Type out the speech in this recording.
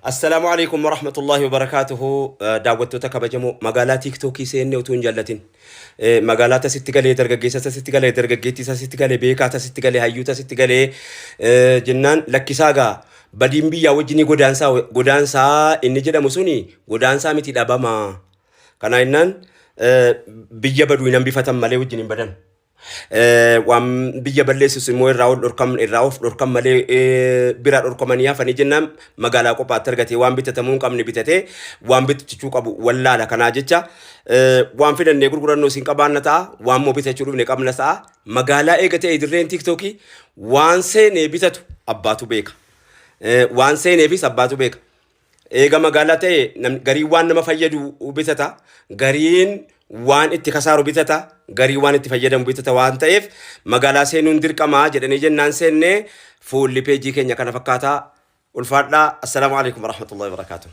Assalaamu alaikum warahmatullahi wabarakaatuhu. Daawwattoota kabajamoo magaalaa tiiktookii seenne utuu hin jallatin. Magaalaa tasitti galee dargaggeessa tasitti galee dargaggeettii tasitti galee beekaa tasitti galee hayyuu tasitti galee jennaan lakkisaa gaa badiin biyyaa wajjinii godaansaa godaansaa inni jedhamu suni godaansaa miti dhabama. Kana jennaan biyya baduu hin hambifatan malee wajjin hin badan. Waan biyya balleessus immoo irraa ol dhorkam irraa of dhorkan malee biraa dhorkamanii hafanii jennaan magaalaa qophaatti argatee waan bitatamuu hin qabne bitatee waan bitachuu qabu wallaala. Kanaa jecha waan fidannee gurgurannu isin qabaanna ta'a, waan immoo bitachuu dhufne qabna ta'a. Magaalaa eega ta'e dirreen tiiktookii waan seenee bitatu abbaatu beeka. Waan seeneefis abbaatu beeka. Eega magaalaa ta'e gariin waan nama fayyadu bitata, gariin waan itti kasaaru bitata, gariin waan itti fayyadamu bitata waan ta'eef magaalaa seenuun dirqama jedhanii jennaan seennee fuulli peejii keenya kana fakkaataa. Ulfaadhaa. Assalaamu alaikum warahmatullahi wabarakaatuh.